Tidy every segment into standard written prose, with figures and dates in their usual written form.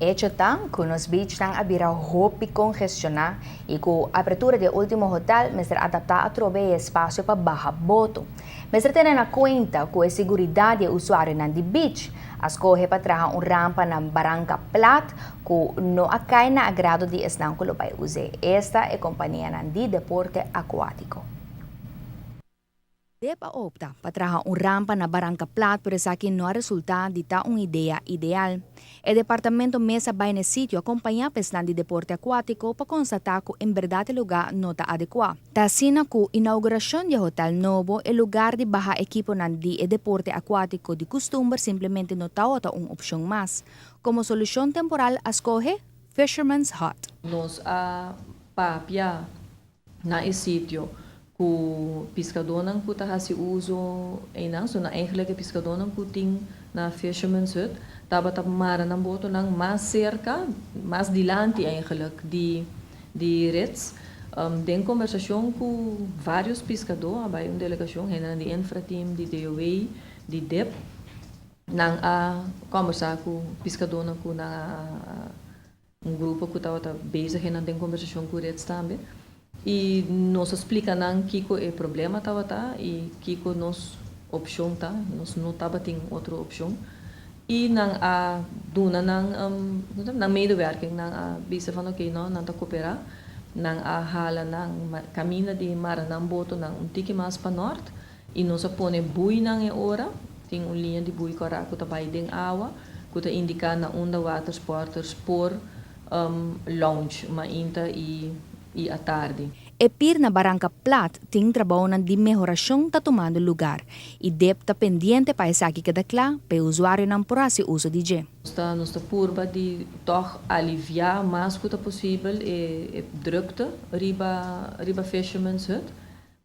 Hecho ta ku nos beachnan a bira hopi kongestioná i ku apertura di e último hotel mester adaptá atrobe e espasio pa baha boto. Mester tene na kuenta ku e siguridat di e usuarionan di beach. A skohe pa traha un rampa na Baranka Plat ku no a kai na agrado di esnan ku lo bai us'é, esta e kompanianan di deporte akuátiko. Dep a opta pa traha un rampa na Baranka Plat pero esaki no a resulta di ta un idea ideal. E departamento mes a bai na e sitio acompaña pa esnan di deporte acuatico pa constata cu en berdad e lugar no ta adecua. Ta asina cu inauguracion di e hotel nobo e lugar di baha ekiponan di e deporte acuatico di custumber simplemente no tawata un opcion mas. Como solucion temporal a scoge Fisherman's Hut. Nos a papia na e sitio ku piskadónan ku ta hasi uso einan, so na eigenlijk e piskadónan ku tin na Fisherman's Hut tabata mara nan botonan mas serka, mas dilanti eigenlijk di di Ritz. Den kombersashon ku vários piskadó a bai un delegashon, hendenan di Infrateam, di DOW, di dip, nan a kombersá ku piskadónan ku nan a Un grupo ku tabata bezig einan den kombersashon ku Rits tambe. I nos a splika nan kiko e problema tabata i kiko nos opshon ta. Nos no tabatin otro opshon. I nan a duna nan nan medewerking. Nan a bisa van oké no, nan ta koperá. Nan a hala nan kaminda di mara nan botonan un tiki mas pa nòrt. I nos a pone buinan e ora, tin un liña di bui kòrá ku ta bai den awa, ku ta indiká na unda watersporters por lounge mainta i i atardi. E pir na Baranka Plat tin trabounan di mehorashon ta tumando lugar i dep ta pendiente pa esaki keda kla pa e usuarionan por hasi uso di dje. Nos ta nos ta purba di tòg aliviá mas ku ta posibel e e drukte riba riba Fisherman's Hut.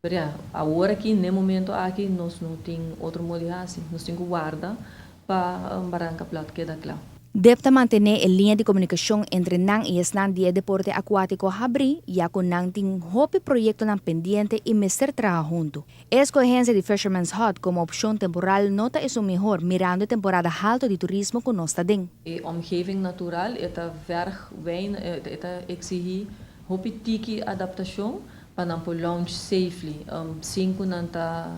Pero ya, awor aki, n'e momento aki, nos no tin otro modo di hasi. Nos tin ku warda pa Baranka Plat keda kla. Dep ta mantené e liña di komunikashon entre nan i esnan di e deporte akuátiko habrí, ya ku nan tin hopi proyektonan pendiente i mester traha huntu. E eskohensia di Fisherman's Hut komo opshon temporal no ta esun mihor mirando e temporada haltu di turismo ku nos ta den. E omgeving natural e ta verg wein, e ta eksihí hopi tiki adaptashon pa nan por launch safely sin ku nan ta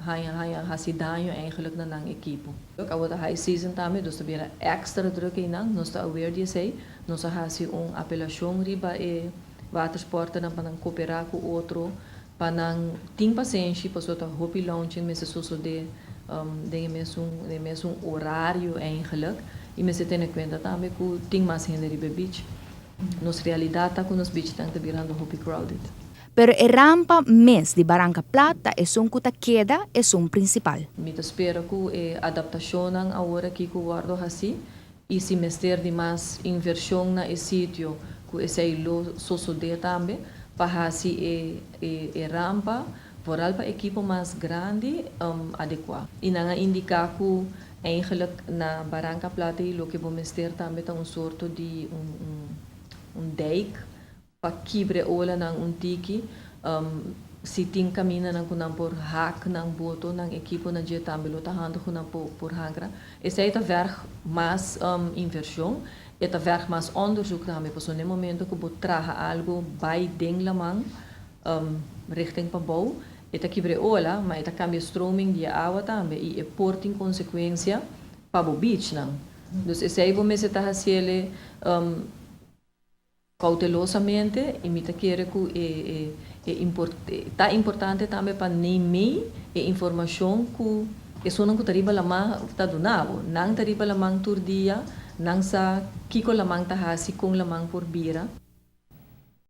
haña haña hasi daño eigenlijk na nan ekipo. Awor ta high season tambe dus ta bira extra druk einan, nos ta aware di esei, nos a hasi un apelashon riba e watersporternan pa nan koperá ku otro pa nan tin pasenshi pasobra ta hopi launching mester sosodé den e mesun den e mesun orario eigenlijk i mester tene kuenta tambe ku tin mas hende riba e beach. Nos realidat ta ku nos bichinan ta birando hopi crowded. Pero e rampa mes di Baranka Plat ta esun ku ta keda esun prinsipal. Mi ta spera ku e adaptashonnan awor aki ku wòrdu hasí i si mester di mas invershon na e sitio ku esei lo sosodé tambe pa hasi e e rampa vooral pa ekipo mas grandi adekuá. I nan a indiká ku Eigenlijk na Baranka Plat ei loke bo mester tambe ta un sorto di un un dijk pa kibra e olanan un tiki. Si tin kamindanan ku nan por hak nan boto, nan ekiponan dje tambe lo ta handig ku nan por por hankra. Esei ta verg mas invershon, e ta verg mas onderzoek tambe pasobra na e momento ku bo traha algu bai den laman richting pabou, E ta kibra e ola, ma e ta kambia stroming di e awa tambe i e por tin konsekuensia pa bo beachnan. Dus esei bo mester ta hasiele koutelosamente i mi ta kere ku e e ta importante tambe pa neimei e informashon ku esunnan ku ta riba laman ta duna bo. Nan ta riba laman tur dia, nan sa kiko laman ta hasi, kon laman por bira.